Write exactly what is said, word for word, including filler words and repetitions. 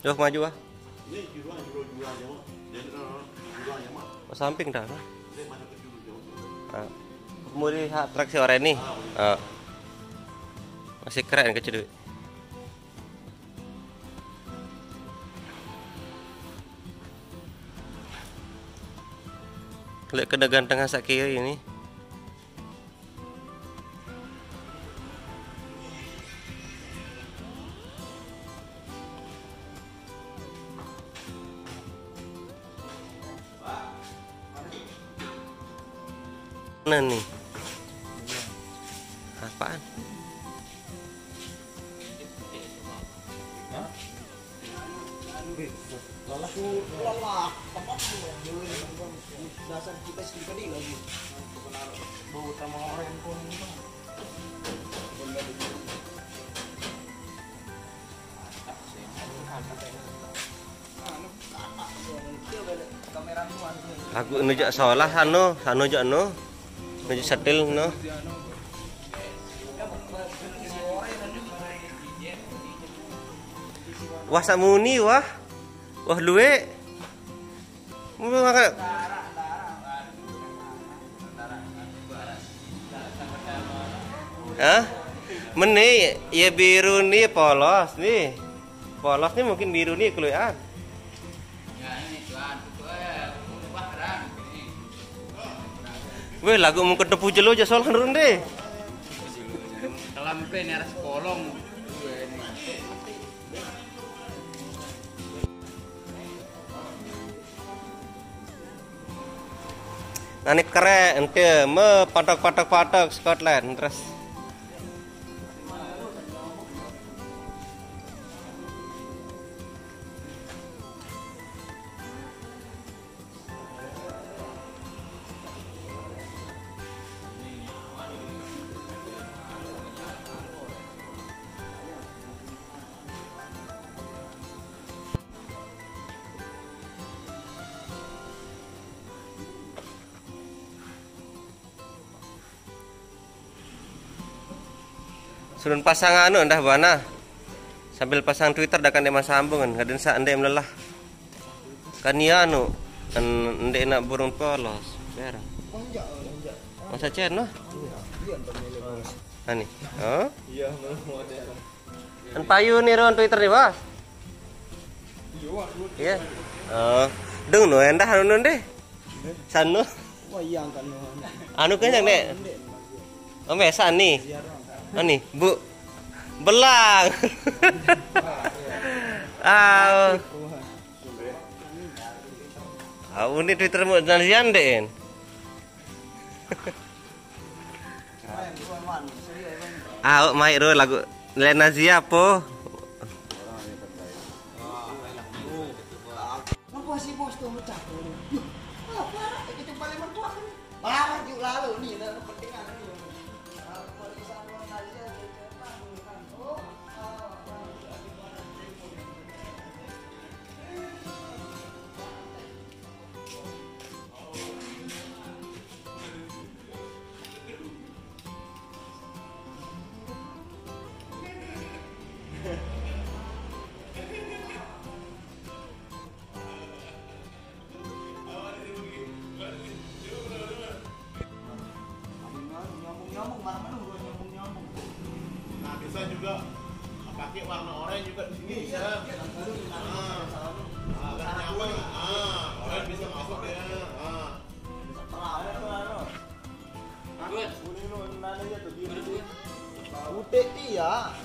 Jauh maju ah. Ini jurang, jurang, jurang, jauh. Jadi kalau jurang, jauh mah. Oh, samping dah. Ini masuk ke jurang, jauh. Ah. Mau di hak traksi orang ini. Ah. Masih keren kecil duit. Lihat kena ganteng asak kiri ini. Mana nih? Apaan? Lelah. Lelah. Dasar kita sih tadi lagi. Bau sama orang pun. Aku nujak seolah anu, anu jak anu. Nujak setil no. Wah, samuni wah. Wah, luwe. Mula makan. Hah? Meni, ya biru ni polos ni. Polos ni mungkin biru ni keluar. Weh, lagu mungkin tepu jelo je soal runde. Kelampe ni arah sekolong. Nani kere ente me patok patok patok Scotland terus. Sulun pasang anu ndah bana. Sambil pasang Twitter dah kan dia sambung kan, kadang sa ende melelah. Kan iya anu, kan ende nak burung polos. Berang. Masa cen noh? Ani. Oh? Iya, mau ada. An payu ni ron Twitter ni, Bos. Iya. Oh. Dung no endah anu deh. Sanu. Wah, iya angkat no. Anu kencang dek. Oh, biasa ni. Ani, Bu. Belang. Ah. Ah, ini Twitter mu Nazian dek. Ah, mai ro lagu Lena Zia po. Apa sih bos tuh mecah tuh? Yuh, apa? Itu paling mertua kan? Parah juga lalu nih, udah kepentingan nih. Nah, bisa juga pakai warna oranye juga di sini, bisa. Nah, nah, agak nyaman. Nah, oranye bisa masuk ya. Nah. Utek dia.